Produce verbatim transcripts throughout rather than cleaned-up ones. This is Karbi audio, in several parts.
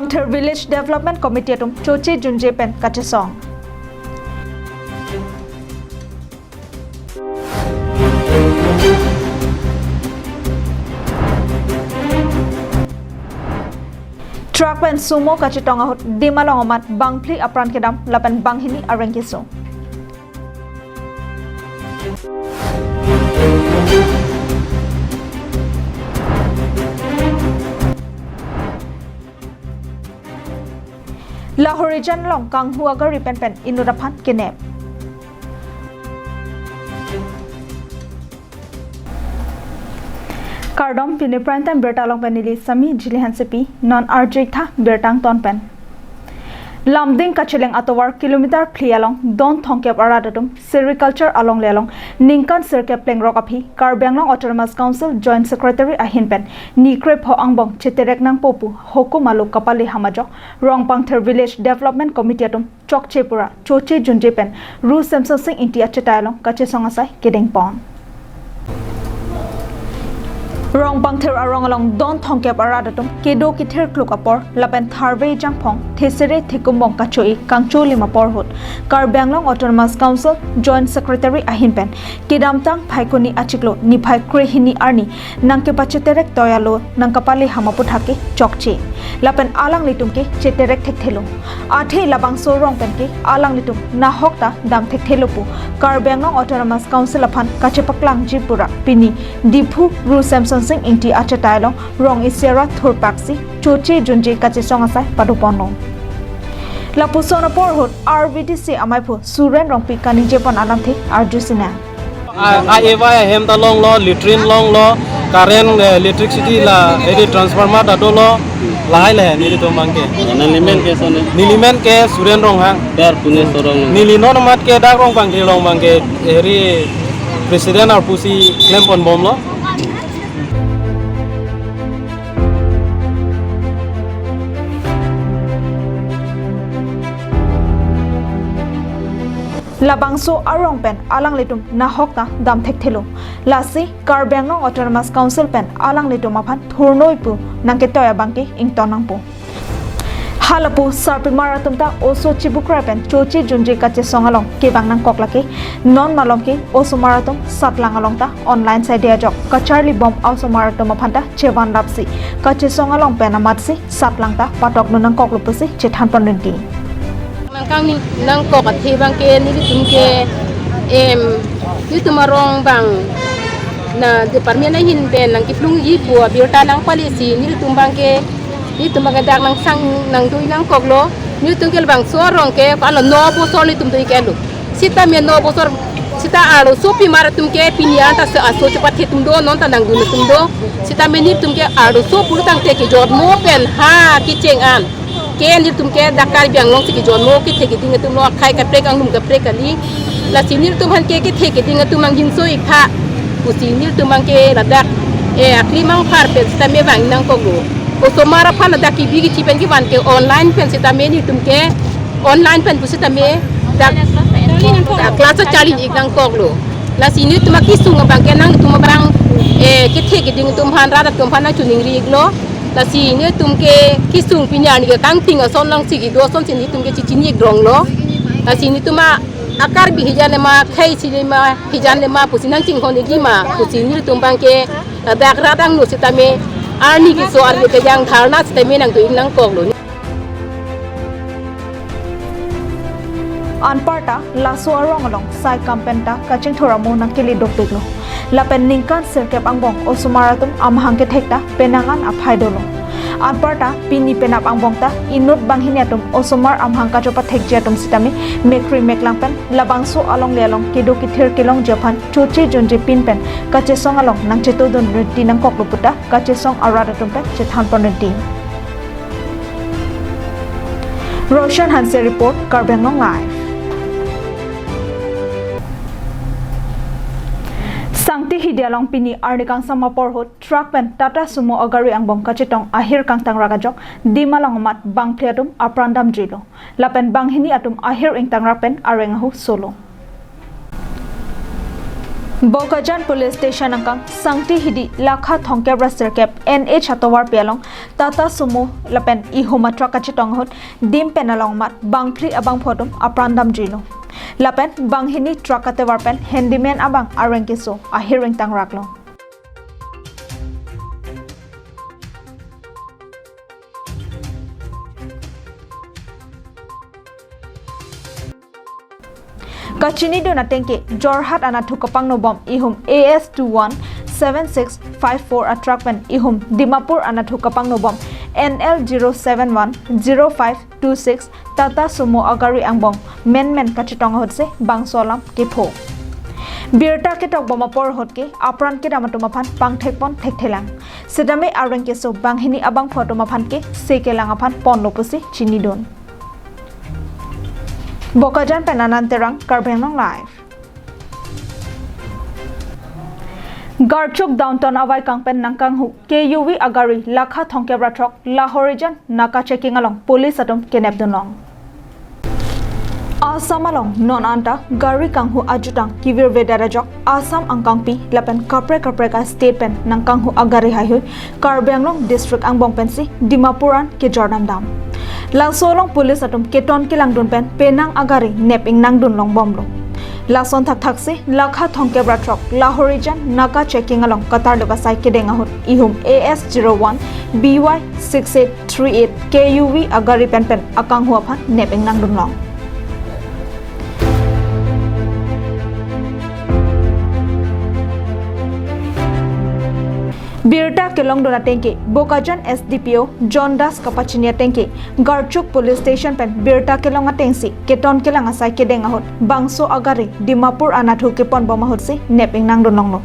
Bangthir Village Development Committee atum choche junje pen kachesong. Truck pen sumo kachetong ahut Dima Long amat bangphli apran kedam lapen banghini areng keso. Lahorijan along kanghu agari penpen inut aphan kenep. Kardom, pini Prime Time birta along pen neli Sami Jili Hansepi, non arju-ik tha birta angton pen. Lumding Kacheleng atovar kilometer phli along don thomkep arat atum sericulture alongle along ningkan sirkep plengrok aphi Karbi Anglong Autonomous Council Joint Secretary ahin pen ni krepho angbong cheterek nangpo pu hokum alo kapale ham ajok Rongbangthir Village Development Committee atum chokche pura choche junje pen Ru Semson Sing Ingti achetai along kachesong asai kedengpon. Rongbangthir arong along don thomkep arat atum kedo kethir kluk apor lapen tharve jangphong thesere thekumbong kacho-i kangcho lim apor ahut Karbi Anglong Autonomous Council Joint Secretary ahin pen kedamtang Phaikuni achiklo niphai krehini arni nangkepacheterek toya lo nangkapale ham aphuthak ke chokche. Lapen alanglitum ke cheterek thekthelo. Athe labangso arong pen ke alanglitum nahok ta dam thekthelo pu Karbi Anglong Autonomous Council aphan kachepaklangji pura pini Diphu Ru Semson Sing Ingti achetai along rong isi arat thurpaksi choche junje kachesong asai padoponlo. Lapuson apor ahut R V D C amaiphu Suren Rongpi kaningjepon alamthe arju sinang. A, a, A Y ahem ta longlo, latrine longlo, current, eh, electricity la, edi transformer ta dolo, lahai le, nelitum abang ke. Nangli men ke sone? Neli men ke Suren Ronghang. Ker pune sorong. Neli non amat ke dak Rongbangthir along abang ke, eri president arpu si klemponbomlo. Labangso arong pen alanglitum nahok ta dam thekthelo. Lasi Karbi Anglong Autonomous Council pen alanglitum aphan thurnoi pu nangketoi abang ke ington nangpo. Halapu sarpimar atum ta oso chibukra pen choche junje kachesong along kevang nangkok lake, non malom ke osomar atum satlang along ta online saide ajok kacharlibom osomar atum aphan ta chevan lapsi kachesong along pen amatsi satlang ta patokdun nangkoklo pusi chethanpon rinti. Nangkangni nangkok athe abang ke nelitum ke, em, nelitum arong abang na department ahin pen nangkeplungji pu abirta nangpalesi nelitum abang ke, nelitum abang ke dak nangsang nangdui nangkoklo. Nelitum ke labangso arong ke kalo no bosor nelitum dui kelo. Sitame no bosor sita arlosopimar atum ke pini an ta se aso chepathe atum do, non ta nangdun atum do. Sitame nelitum ke arloso pulotangte kejotmo pen ha kecheng an ke nelitum ke dak Karbi Anglong si kejotmo kethe keding atum lo, akhei kaprek anglum kaprek kali. Lasi nelitum aphan ke kethe keding atum angjinso-ik tha pusi nelitum abang ke ladak, eh, akli mangphar pen sitame vang nangkoklo. Osomar aphan ladak kebi kechi pen kevan ke online pen sitame nelitum ke online pen pusitame dak, dak class charli-ik nangkoklo. Lasi nelitum akesung abang ke nangtum abang, eh, kethe keding atum aphan rat atum aphan nangchiningri-iklo. Lasi nelitum ke kesung pini arni ke kangting ason alongsi kedo asonsi nelitum ke chechini-ik ronglo. Lasi nelitum a akarbi hijan lema, khei si lema, hijan lema pusi nangchinghon-ikji ma pusi nelitum abang ke dak rat angno sitame arni keso arni kejang dharna sitame nangdui-ik nangkoklo. Anparta laso arong along sai kam pen ta kachingthur amo nangkele dokpiklo. Lapen ningkan sirkep angbong osomar atum amahang kethek ta penang an aphai dolo. Anparta pini penap angbong ta inut banghini atum osomar amahang kachopathekji atum sitame mekri meklang pen labangso alongle along kedo kethir kelongji aphan choche junje pin pen kachesong along nangchetodun rinti nangkoklo puta kachesong arat atum pen chethanpon rinti. Roshan Hanse report, Karbi Anglong Live. Sangti Hidi along pini arni kangsam apor ahut truck pen Tata Sumo agari angbong kachetong ahir kangtangrak ajok Dima Long amat bangphli atum apran damjuilo. Lapen banghini atum ahir ingtangrak pen areng ahu solo. Bokajan Police Station angkang Sangti Hidi lakha thomkep ra sirkep N H atovarpi along Tata Sumo lapen ihum a-truck kachetong ahut dim pen along amat bangphli abangphu atum apran damjuilo. Lapen banghini truck atovar pen handyman abang areng keso ahiring tangraklo. Kachinidun ateng ke Jorhat anatthu kapangnobom ihum A S two one seven six five four a-truck pen ihum Dimapur anatthu kapangnobom N L zero seven one zero five two six Tata Sumo agari angbong menmen kachetong ahutsi bangso alam kepho. Birta ketokbom apor ahut ke apran kedam atum aphan pangthekpon thekthelang. Sitame areng keso banghini abangphu atum aphan ke sekelang aphan ponlo pusi chinidun. Bokajan pen Anand Terang, Karbi Anglong Live. Garchuk Downtown avaikang pen nangkanghu K U V agari lakha thomkep ra throk Lahorijan naka checking along police atum kenepdunlong. Assam along non anta gari kanghu ajutang kevirvedet ajok Assam angkangpi lapen kaprek kaprek a-state pen nangkanghu agari haihui Karbi Anglong district angbong pensi Dimapur an kejor damdam. Laso along police atum keton kelangdun pen penang agari nep ingnangdun longbomlo. Lason thakthaksi lakha thomkep ra throk Lahorijan naka checking along katarlip asai kedeng ahut ihum A S zero one B Y six eight three eight K U V agari penpen akanghu aphan nep ingnangdunlong. Birta kelongdun ateng ke Bokajan S D P O John Das kapachini ateng ke Garchuk Police Station pen birta kelong atengsi keton kelang asai kedeng ahut bangso agari Dimapur anatthu keponbom ahutsi nep ingnangdunlonglo.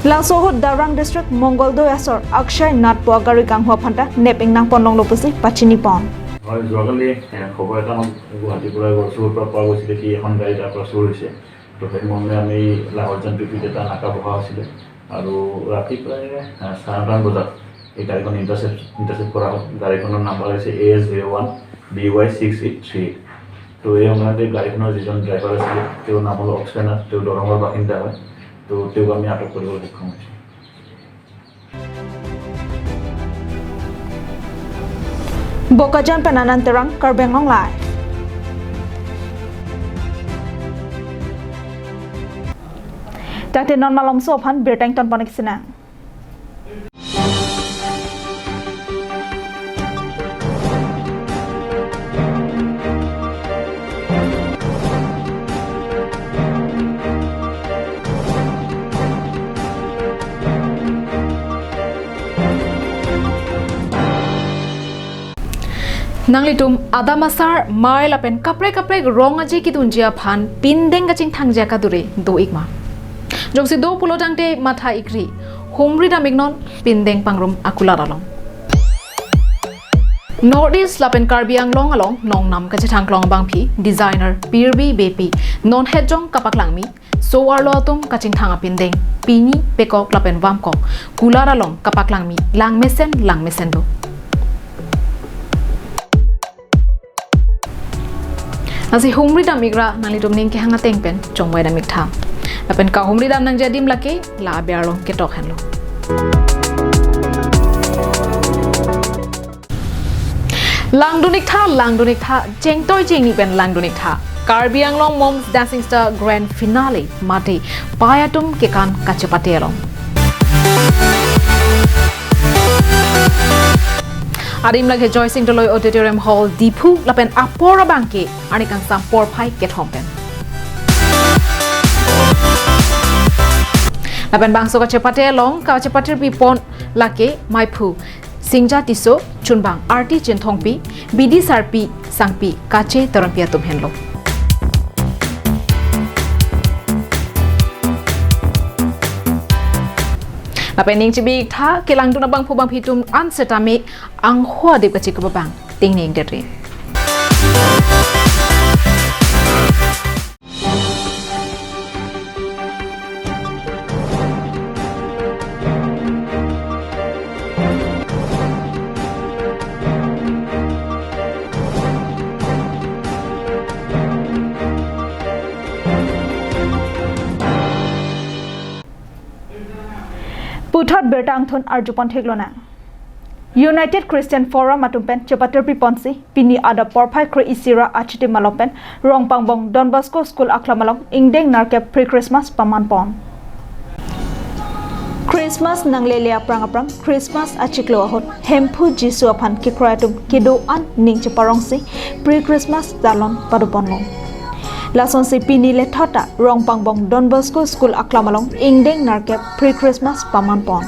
Laso ahut Darrang District Mongoldo asor Akshay Nath pu agari kanghu aphanta nep ingnangponlonglo pusi pachinipon. হয়, যোৱাকালি, এ, খবৰ এটা আমাক গুৱাহাটীৰ পৰা গড়চুৰৰ পৰা পোৱা গৈছিলে কি এখন গাড়ী তাৰ পৰা চুৰ হৈছে। তো সেই মৰ্মে আমি লাহৰজান পিপিত এটা নাকা বহা হৈছিলে আৰু ৰাতি প্ৰায়, এ, চাৰে নটামান বজাত এই গাড়ীখন ইণ্টাৰচেপ্ট ইণ্টাৰচেপ্ট কৰা হ'ল। গাড়ীখনৰ নাম্বাৰ হৈছে A S zero one B Y six eight three eight। তো এই সময়তে গাড়ীখনৰ যিজন ড্ৰাইভাৰ আছিলে, তেওঁৰ নাম হ'ল অক্ষয় নাথ, তেওঁ দৰঙৰ বাসিন্দা হয়। তো তেওঁক আমি আটক কৰিবলৈ সক্ষম হৈছোঁ। Bokajan pen Anand Terang, Karbi Anglong Live. Tangte non malomso aphan birta ingtonpon-ik sinang. Nanglitum adam asar, mei lapen kaprek kaprek rong aje kedunji aphan pindeng kachingthangji akadure do-ik ma? Jongsi do pulo tangte matha-ikri, humri dam-iknon pindeng pangrum akulat along. North East lapen Karbi Anglong along nongnam kachethang klong abangpi designer Pirbi Beypi non hetjong kapaklangmi so-arlo atum kachingthang apindeng pini pekok lapen vamkok kulat along kapaklangmi langmesen langmesen do. Lasi humri dam-ikra nanglitum ning kehang ateng pen chongvai dam-iktha. Lapen kahumri dam nangji adim lake la aber along ketok henlo. Langdun-iktha, langdun-iktha, chengtoi chengni pen langdun-iktha. Karbi Anglong Mom's Dancing Star Grand Finale mate pei atum kekan kachepate along. Adim lake Joysing Doloi Auditorium Hall, Diphu lapen apor abangke arni kangsam porphai kethom pen. Lapen bangso kachepate along kachepatirpipon lake maiphu Singja Tisso, chunbang Arti Chinthongpi, bidi sarpi sangpi Kache Teronpi atum henlo. Lapen ning chibi-iktha, kelangdun abangphu bangphi atum an setame angho adip kachikup abang ting ning dere. Puthot birta angthon arjupon theklonang. United Christian Forum atum pen chepatirpi ponsi pini adap porphai kre-isi ra achitim malom pen Rongpangbong Don Bosco School aklam along ingdeng nerkep pre-Christmas paman pon. Christmas nanglele aphrang aphrang Christmas achiklo ahut Hemphu Jisu aphan kekroi atum kedo-an ning cheparongsi pre-Christmas talon padoponlo. Lasonsi pini lethot ta Rongpangbong Don Bosco School aklam along ingdeng nerkep pre-Christmas paman pon.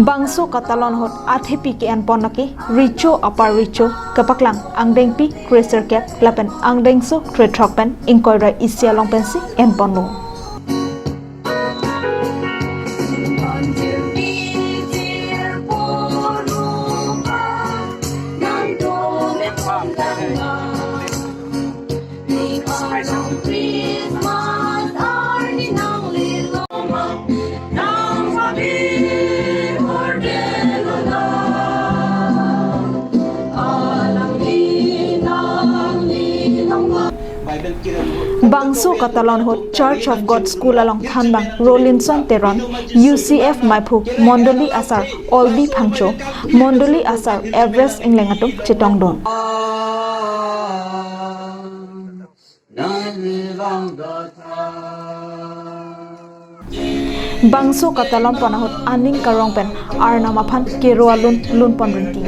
Bangso katalon ahut athepi ke-en pon lake Richo Apar Richo kepaklang angdengpi kresirkep lapen angdengso krethrok pen ingkoi ra isi along pensi en ponlo. Bangso katalon ahut Church of God School along thanbang Rolinson Teron, U C F maiphu Mondoli Asar Olbi Phangcho, Mondoli Asar Everest Ingleng atum chetongdun. Bangso katalon pon ahut aning karong pen Arnam aphan kero alun lun pon rinti.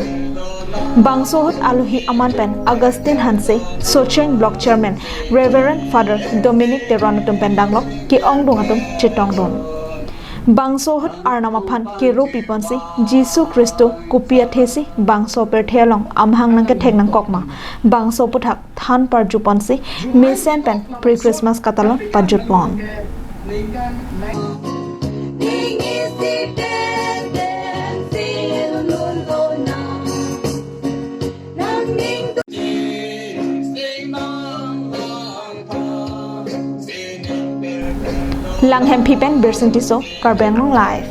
Bangso ahut alohi aman pen Augustine Hanse, Socheng Block Chairman Reverend Father Dominic Teron atum pen danglok ke-ongdung atum chetongdun. Bangso ahut Arnam aphan kero piponsi Jisu Khristo kopi athesi bangso pirthe along amahang nangkethek nangkok ma, bangso aputhak than parjuponsi mesen pen pre-Christmas katalon pajutpon. Langhemphi pen Birsing Tisso, Karbi Anglong Live.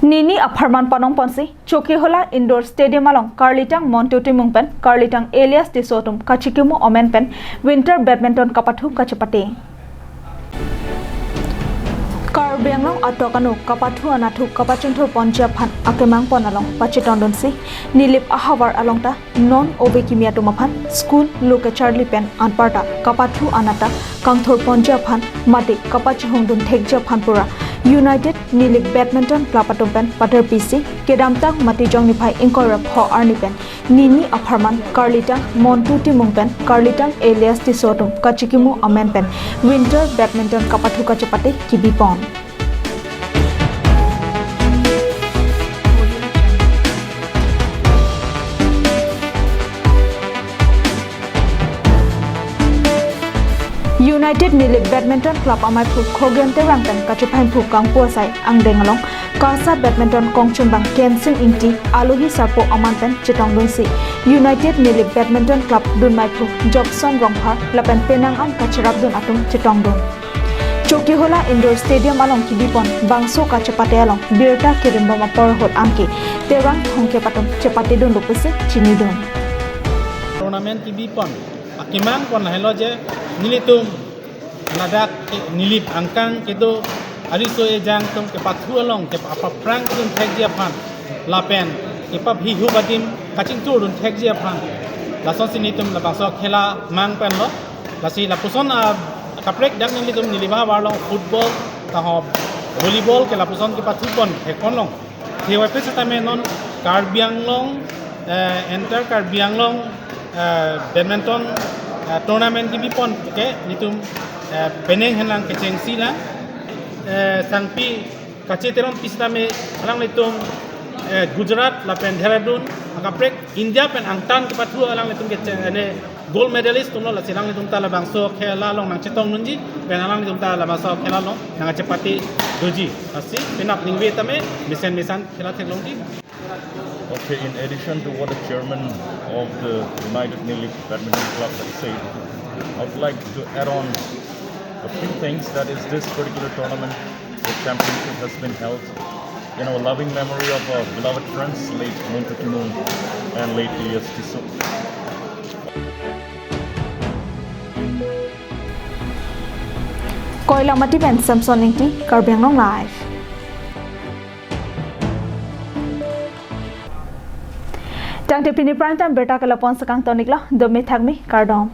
Nini apharman panongponsi Chokihola Indoor Stadium along Karlitang Montu Timung pen Karlitang Elias Tisso atum kachikimo amen pen Winter Badminton kapathu kachepate. Karbi Anglong atok anu kapathu anathu kapachingthur ponji aphan akemang pon along pachetongdunsi Nilip ahavar along ta non ove kimi atum aphan school lo kacharli pen anparta kapathu anat ta kangthur ponji aphan mate kapachihungdun thekji aphan pura United Nilip Badminton Club atum pen patirpisi kedamtang Matijong niphai ingkoi ra pho arni pen nini apharman Karlitang Montu Timung pen Karlitang Elias Tisso atum kachikimo amen pen Winter Badminton kapathu kachepate kibipon. United Nilip Badminton Club amaiphu Khogen Terang pen kachepaingphu kangpu asai angdeng along KASA Badminton kongchumbang Kensing Ingti alohi sarpo aman pen chetongdunsi United Nilip Badminton Club dunmaiphu Jobson Rongphar lapen penang an kacherapdun atum chetongdun. Chokihola Indoor Stadium along kibipon bangso kachepate along birta kerimbom apor ahut anke Terang Thongkep atum chepatedunlo pusi chinidun. Tournament kibipon akemang pon lahelo je nelitum ladak ke Nilip angkang kedo ariso ejang atum kepathu along ke apaphrang kedun thekji aphan lapen kepaphihup adim kachingthurdun thekji aphan lasonsi nelitum labangso khela mang penlo. Lasi lapuson akaprek dak nelitum Nilip ahavar along football taho volleyball ke lapuson kepathu pon theklong. Thewai pe setame non Karbi Anglong, eh, enter Karbi Anglong, eh, badminton, eh, tournament kibipon ke nelitum, eh, penang henlang kechengsi lang, eh, sangpi kacheteron pi setame alanglitum, eh, Gujarat lapen Dehradun akaprek India pen angtan kepathu alanglitum kecheng, eh, gold medalist atumlo. Lasi alanglitum ta labangso khela along nangchetongdunji pen alanglitum ta labangso khela along nangchepate doji. Lasi penap ningve tame mesen mesen khela theklongji. Okay, in addition to what the chairman of the United Nilip Badminton Club has said, I would like to add on a few things, that is, this particular tournament, the championship has been held in our loving memory of our beloved friends, late Montu Timung and late Elias Tisso. Koilamati pen Samson Ingti, Karbi Anglong Live. Tangte pini prime time birta ke lapu-an si kangton-iklo, dome thakme, kardom.